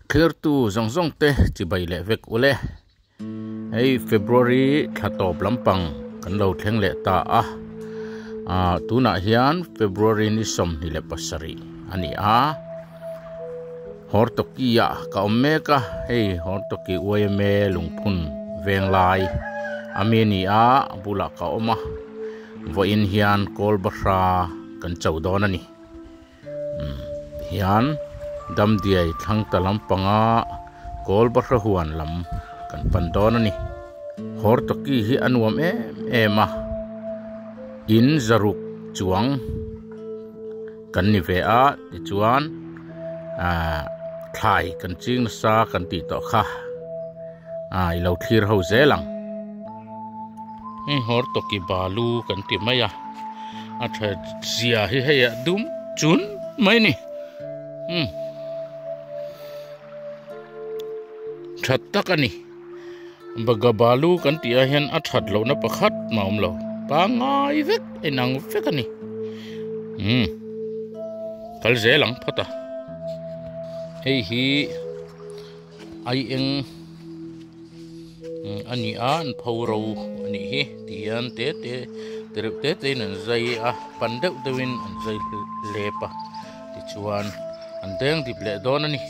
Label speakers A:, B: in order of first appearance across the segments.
A: Thirtu zawng zawng te chibai leh vek ule. Hei February thla tawp lampang kan lo thleng leh ta a. Ah tunah hian February ni 27 a ni a. Hortoki ah ka awm mek a, hei Hortoki YMA lungphun veng lai ami a ni a, a bulah ka awm a. Vawiin hian kawl bahra kan cho dawn a ni. Hian damdiai thlang ta lampanga kawl bahra huan lam kan pan dawn a ni. Hortoki hi a nuam em em a, in zaruk chuang kan ni ve a tichuan ahh thlai kan ching nasa kan tih tawh kha ah i lo thlir ho zel ang. Hei Hortoki balu kan ti mai a, a tha zia hi hei a dum chun mai a ni umm tha tak a ni. Baga balu kan tih ah hian a that lohna pakhat mah a awm lo pangngai vek inang vek a ni umm kal zel ang phawt a hei hi ai eng a ni a an pho ro a nih hi ti hian te te te reuh te te in an zai a pan deuh deuh in an zai lep a tichuan an deng dip leh dawn a ni.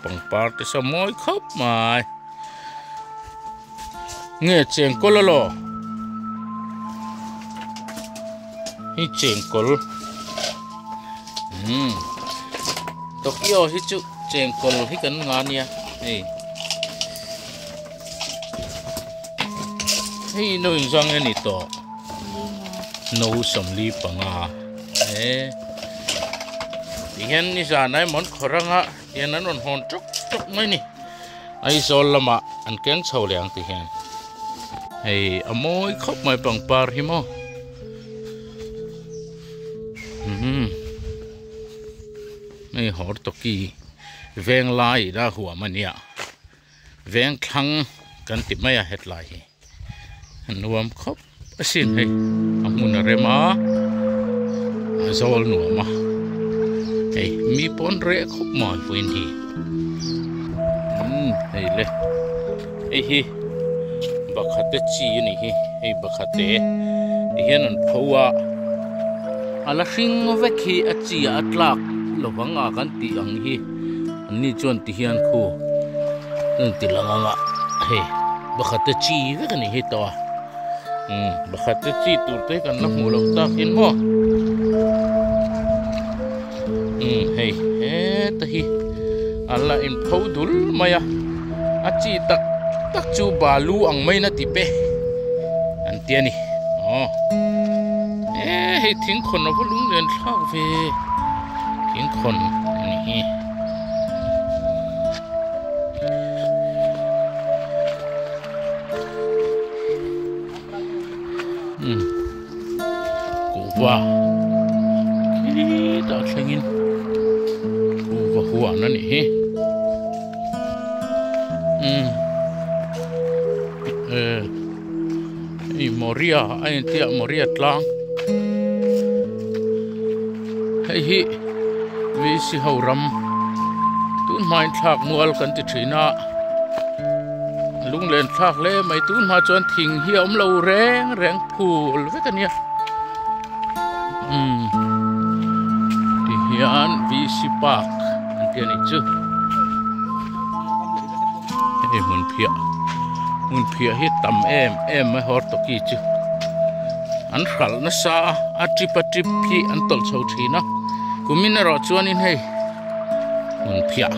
A: Pangpar te saw mawi khawp mai nge chengkawl alaw hi chengkawl umm Tokyo hi chu chengkawl hi kan nga nia hei hei no inzang nge ni tawh no 45 e ti hian nizan ah emaw an khawrh anga tihian an rawn hawn tawk tawk mai a ni Aizawl lamah an keng chho leh ang ti hian hei a mawi khawp mai pangpar hi maw umm hei Hortoki veng lai ila huam a nia veng thlang kan ti mai a hetlai hi a nuam khawp asin hei a hmun a rem a a zawl nuam a hei mi pawn reh khawp mai vawiin hi umm hei le hei hi bakhate chi a nih hi hei bakhate ti hian an pho a a la hring vek hi a chi ah a tlak lovang a kan tih ang hi an ni chuan ti hian khu an ti lang ang a hei bakhate chi vek a nih hi tawh a umm bakhate chi tur te kan la hmuh loh tak in maw umm hei heta hi an la inpho dul mai a a chi tak tak chu balu ang mai in a ti pe an ti a ni aw e hei thingkhawn a va lung len thlak ve thingkhawn a ni hi. Umm kuhva khitah thlengin kuhva huan a nih hi umm eh hei Moria a intia Moria tlang hei hi VC ho ram tun hmain thlak mual kan ti thin a. Lunglen thlak hle mai tun hma chuan thing hi a awm lo reng reng phul vek a nia umm ti hian VC park an ti a nih chu hei hmun phiah hmun phiah hi tam em em mai Hortoki chu an hralh nasa a a trip a trip hi an tawlh chho thin a kumin erawh chuanin hei. Hmun phiah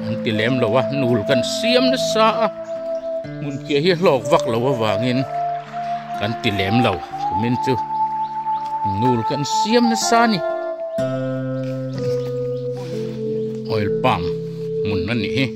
A: an ti lem lo a nul kan siam nasa a hmun phiah hi hlawk vak lo avangin kan ti lem lo kumin chu nul kan siam nasa a ni oil palm hmun a nih hi.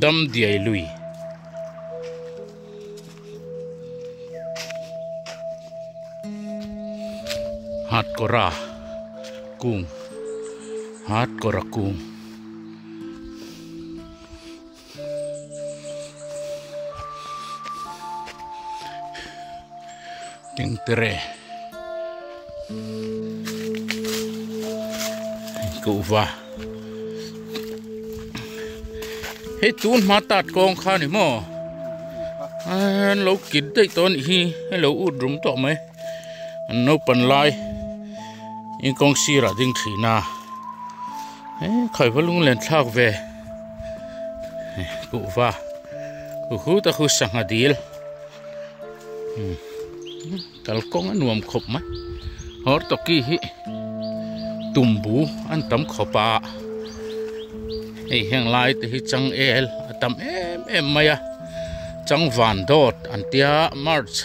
A: Dam diai lui. Hatkawra. Kung hardcore a kung. Tingtere kuhva hei tun hma tat kawng kha ni maw an lo kit daih tawh a nih hi hei lo ut rum tawh mai an naupan lai in kawng sirah ding thin a he khaiva lunglen thlak ve kuhva hu ta khu sangha dil. Kalkawng a nuam khawp mai Hortoki hi tumbu an tam khawp a hei heng lai te hi changel a tam em em mai a changvan dawt an tia march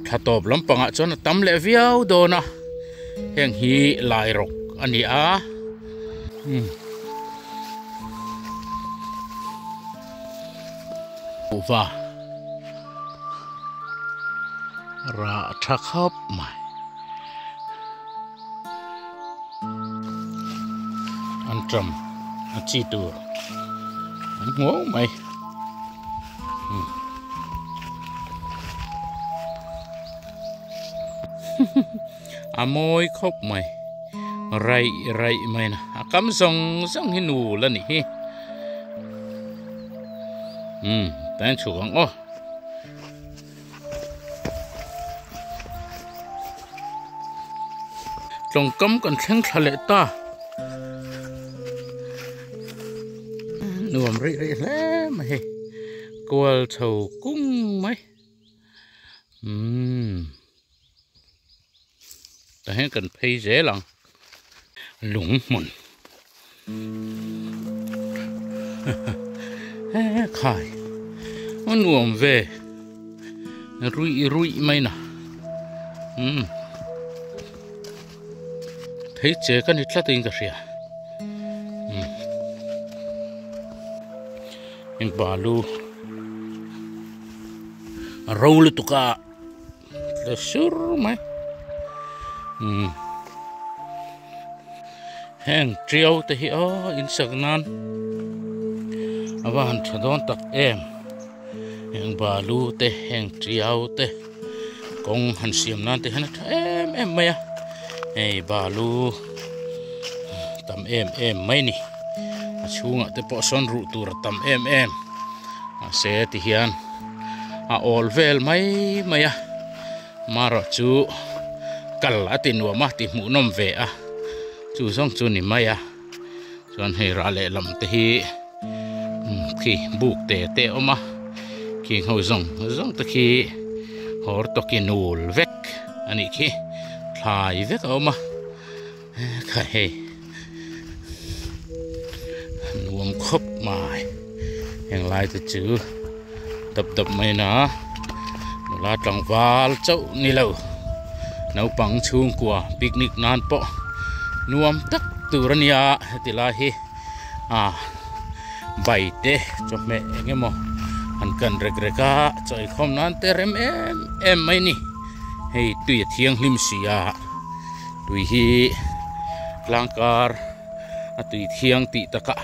A: thla tawp lampangah chuan a tam leh viau dawn a heng hi lai rawk a ni a umm. Kuhva rah tha khawp mai an tram a chi tur an hmuau mai a mawi khawp mai raih raih mai na a kam zawng zawng hi nul a nih hi. Umm tain chhuk ang aw. Tlawngkam kan thleng thla leh ta. Nuam rih rih hle mai hei. Kual chho kung mai. Umm. Tah hian kan phei zel ang lung hmun he khai a nuam ve ruih ruih mai na umm thei che ka ni tlat in ka hria umm heng balu a ro lutuk a. Tla sur mai umm heng tiau te hi aw in sak nan a va han tha dawn tak em heng balu te heng tiau te kawng han siam nan te hian a tha em em mai a hei balu tam em em mai a ni a chhungah te pawh sawn ruh tur a tam em em mahse ti hian. A awl vel mai mai a marawh chu kal a ti nuam a ti hmuhnawm ve a chu zawng chu ni mai a chuan hei rah leh lam te hi khi buk te te a awm a khing ho zawng zawng te khi hawr tawki nul vek a nih khi thlai vek a awm a kha hei nuam khawp mai heng lai te chu dap dap mai na nula tlangval chauh ni lo naupang chhungkua picnic nan pawh nuam tak tur a nia heti lai hi ah bai te chawhmeh eng emaw han kan rek rek a chaw eikhawm nan te rem em em mai a ni hei tui a thianghlim si a. Tui hi tlangkar a tui thiang tih takah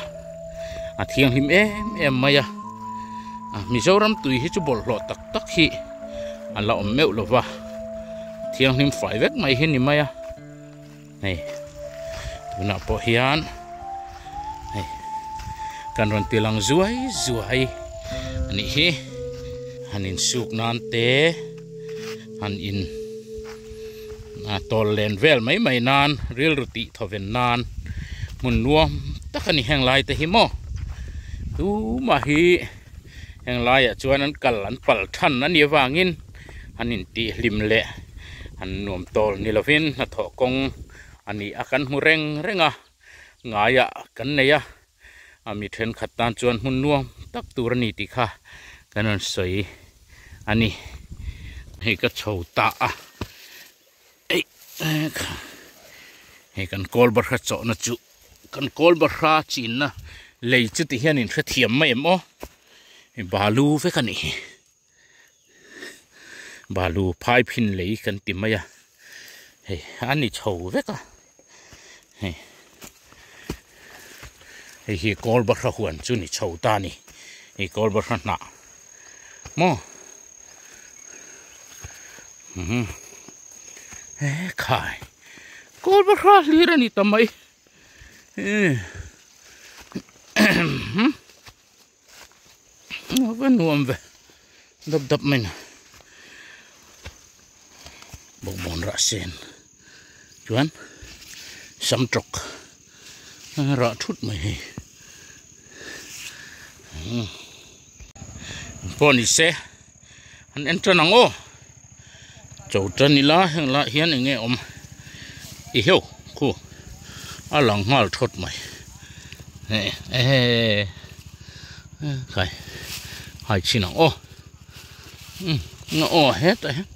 A: a thianghlim em em mai a, Mizoram tui hi chu bawlhhlawh tak tak hi a la awm meuh lova, thianghlim fai vek mai hi a ni mai a, hei tunah pawh hian hei kan rawn ti lang zuai zuai a nih hi, han insuk nan te han in. A tawl len vel mai mai nan rilru tih thawven nan hmun nuam tak a ni heng lai te hi maw tumah hi heng laiah chuan an kal an pal than a nih avangin an intih hlim leh an nuam tawl ni lovin hnathawh kawng a ni a kan hmu reng reng a ngaiah kan nei a a mi thenkhat tan chuan hmun nuam tak tur a ni tih kha kan rawn sawi a ni. Hei ka chho ta a ei hei kan kawl bahra chawhna chu kan kawl bahra chinna lei chu ti hian in hrethiam mai em aw hei balu vek a nih hi balu phai phin lei kan ti mai a hei a ni chho vek a. Hei hei hi kawl bahra huan chu ni chho ta a ni hei kawl bahra hnah maw umm he khai kawl bahra hlir a ni ta mai a va nuam ve dap dap mai na bawkbawn rah sen chuan sam tawk rah thut mai hei pawh ni se an en tan ang aw cho tan ila heng lah hian eng nge awm i heu khu a lang nghal thawt mai ehe khai hai chin ang aw umm aw hetah hian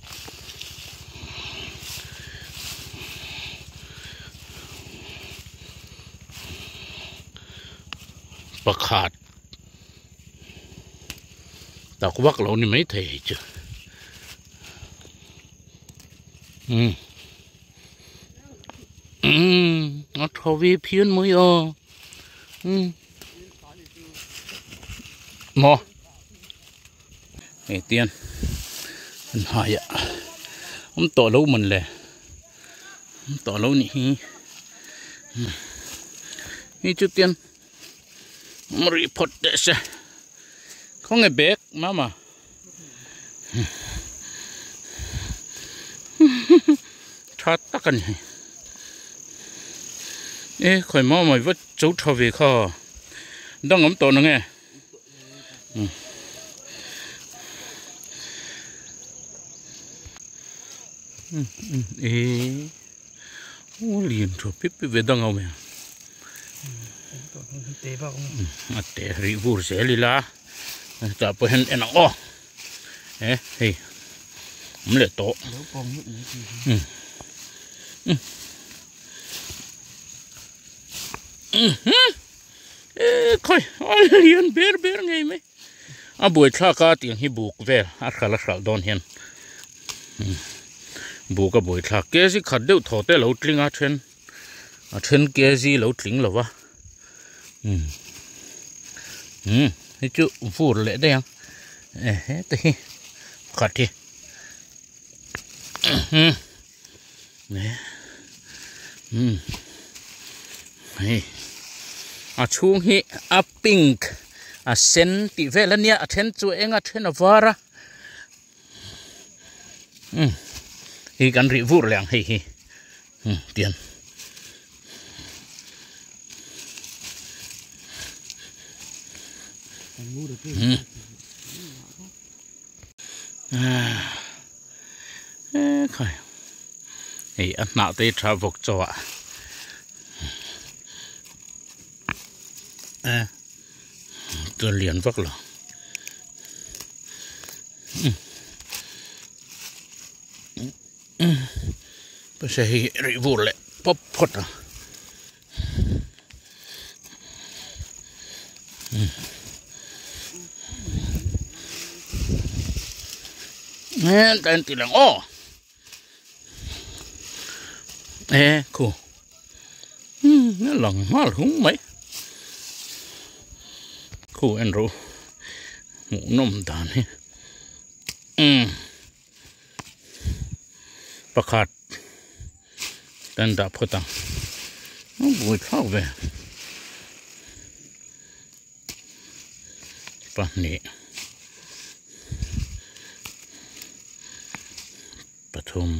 A: pakhat. Tak vak lo ni mai thei hei chu umm umm a tho ve phian mai a umm maw hei tian an hai a awm tawh lo man le awm tawh lo nih hi hei chu tian. Rih phawt teh se khawnge bag mama tha tak a ni hei e khawi mama i va cho tha ve kha dang awm tawh nange e Aw lian tha pip pip ve dang awm e. A te rih vur zel ila tah pawh hian en ang aw e hei awm leh tawh e khawi a lian ber ber ngei mai a buaithlak a tiang hi buk vel a hral a hral dawn hian. Buk a buaithlak kg khat deuh thaw te a lo tling a then a then kg lo tling lo va umm umm hei chu vur leh daih ang e heta hi pakhat hi umm umm hei a chhung hi a pink a sen tih vel ania a then chu a eng a a then a var a. Umm hi kan rih vur leh ang hei hi umm tian umm e khai hei a hnah te hi tha vawk chaw ah e chuan lian vak lo. Pawisa hi rih vur leh pawp phawt a tlai an tih lang aw e khu a lang nghal hung mai khu en rawh u. Hmuhnawm dan hi umm pakhat kan dah phawt ang a buai thlak ve pahnih pathum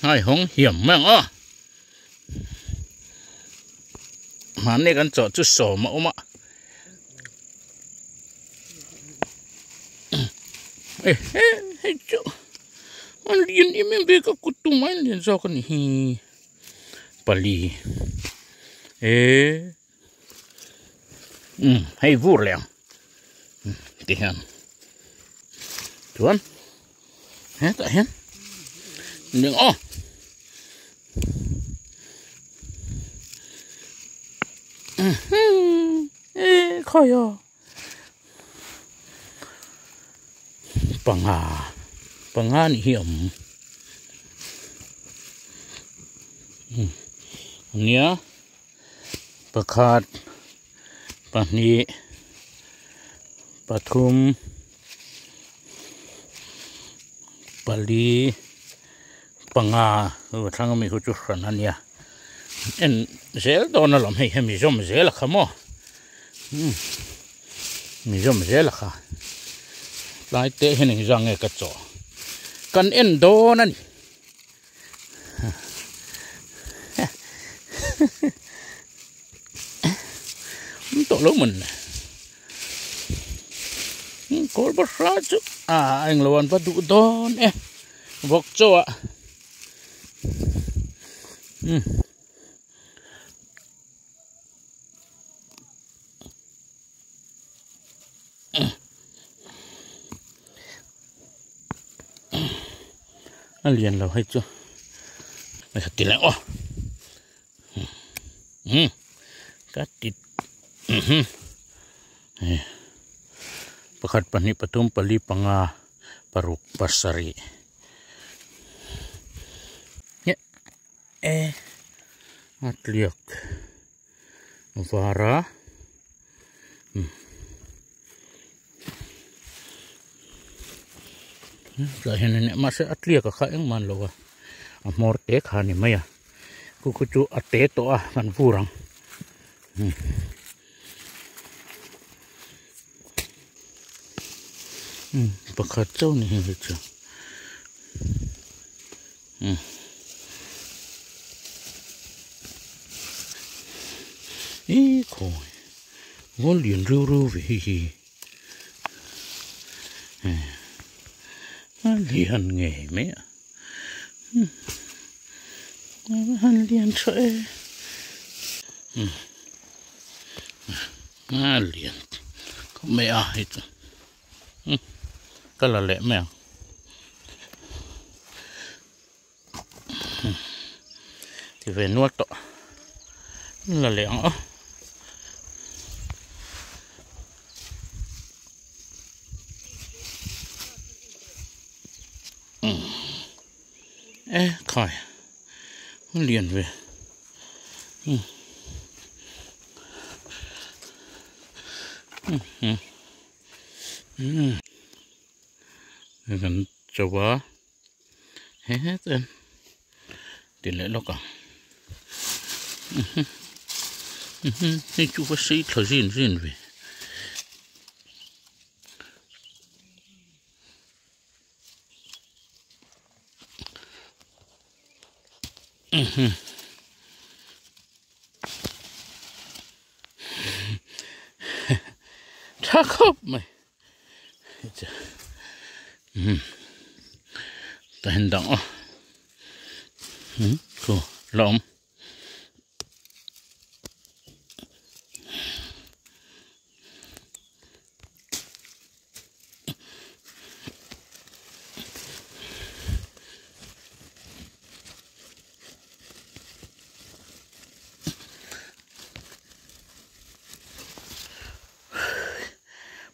A: hai hawng hiam mai ang aw. Mahni kan chawh chu sawm a awm a e he hei chu a lian em em ve ka kut tum mai lian zawk a ni hi pali e um hei vur leh ang ti hian chuan. Hetah hian ning aw e khawi aw panga panga nih hi a awm. Nia pakhat pahnih pathum pali panga chu a thlang ami khu chu hran a nia en zel dawn alawm hei hemi zawm zel a kha maw umm mi zawm zel a kha tlai te hian engzah nge ka chawh kan en dawn a ni. Awm tawh lo mawn le kawl bahra chu a englo an va duh dawn e vawk chaw ah umm. A lian lo hei chu ka ti leh aw umm ka ti pakhat pahnih pathum pali panga paruk pasarih e a tliak var a tlaiah hian in mahse a tliak a kha engmah an lo a a hmawr te kha a ni mai a khu khu chu a te tawh a kan vur ang pakhat chauh a ni hei chu. Ih khawi ngawl lian riu riu ve hei hi a lian ngei mai a a lian tha e a lian khawp mai a hei chu. Ka la leh mai ang ti ve nual tawh la leh ang aw e khai lian ve. Kan cho a he het em ti leh lawk ang hei chu va sei thla zin zin ve. Tha khawp mai ta hen dang aw khu la awm.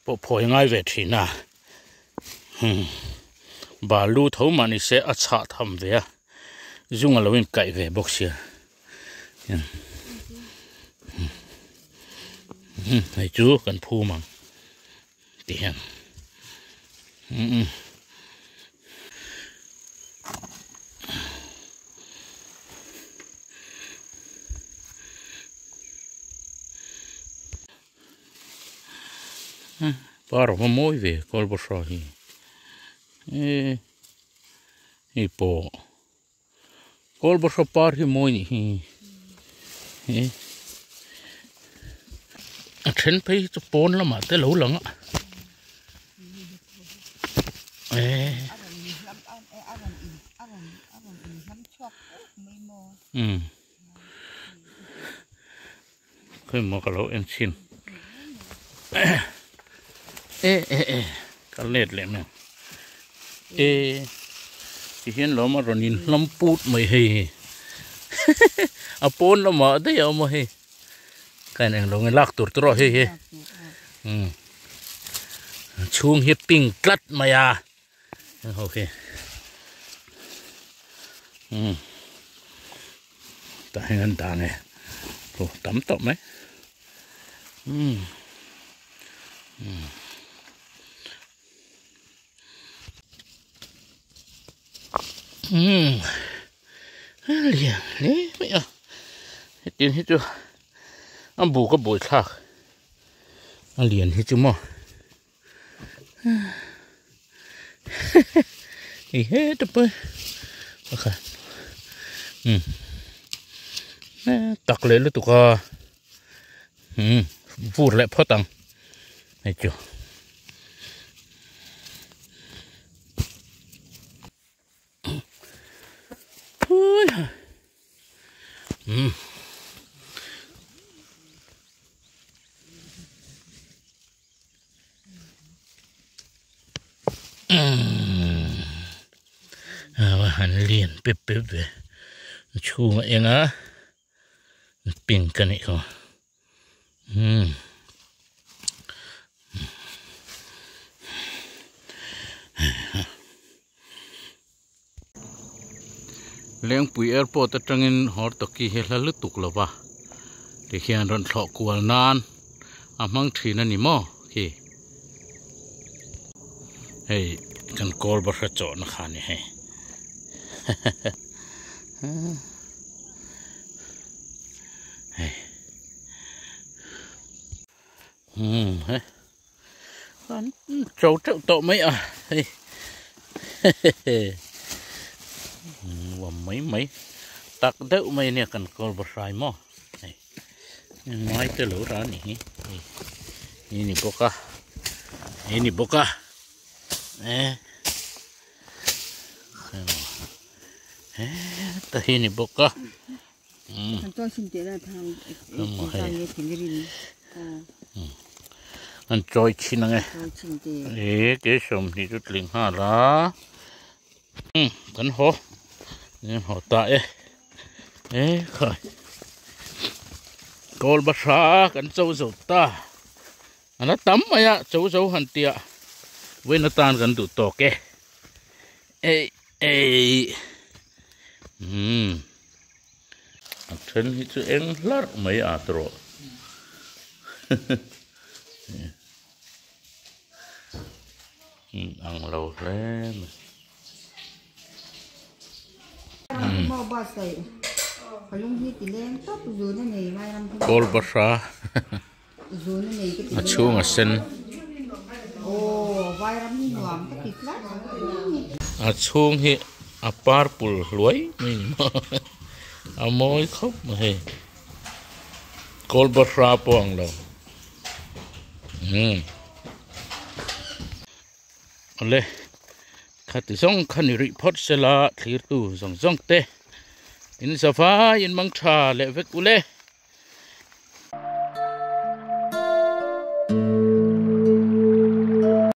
A: Pawh phawi ngai ve thin a balu tho mah ni se a chhah tham ve a zung a lo inkaih ve bawk sia hei chu kan phum ang ti hian par a va mawi ve kawlbawhra hi e hei pawh. Kawlbawhra par hi mawi nih hi e a then phei hi chu pawn lamah te lo lang a e umm khawimaw ka lo en chhin e e e ka let leh mai e ti hian lawm a rawn inhlawm put mai hei hi a pawn lamah daih a awm a hei ka en englo nge lak tur te erawh hei hi umm chhung hi pink tlat mai a heng ho khi umm. Tah hian an dah nge aw tam tawh mai umm umm. Umm a lian hle mai a hetiang hi chu a buk a buaithlak a lian hi chu maw hei heta pawh pakhat umm tak leh lutuk a umm vur leh phawt ang hei chu. Umm. A han lian pep pep ve chhung a eng a pink a nih kha umm. Lengpui airport atangin Hortoki hi hla lutuk lo va tikhian rawn thlawh kual nan a hmang thin a ni maw khi hei kan kawl bahra chawhna kha a ni hei hei umm hei. An cho teuh tawh mai a hei nuam mai mai tak deuh mai ania kan kawl bahrai maw hei ngai te lo ra ni hi hei ni ni bawk a ni ni bawk a e heta hi ni bawk a. An chawi chhin ang e. E ke sawmhnih chu tling nghal a. Kan haw. Kan haw ta e. E khai. Kawl bahra kan cho zo ta. An a tam mai a cho zo han tia. Vawiin atan kan duh tawk e. Ei ei. Umm. A then hi chu eng hlarh mai a ta rawh ang lo hle mai. Kawl bahra a chhung a sen a chhung hi a purple hluai mai ni maw a mawi khawp mai hei kawl bahra pawh ang lo umm awle khati zawng kha ni rih phawt sela thlir tu zawng zawng te in zavai in mang tha leh vek ule.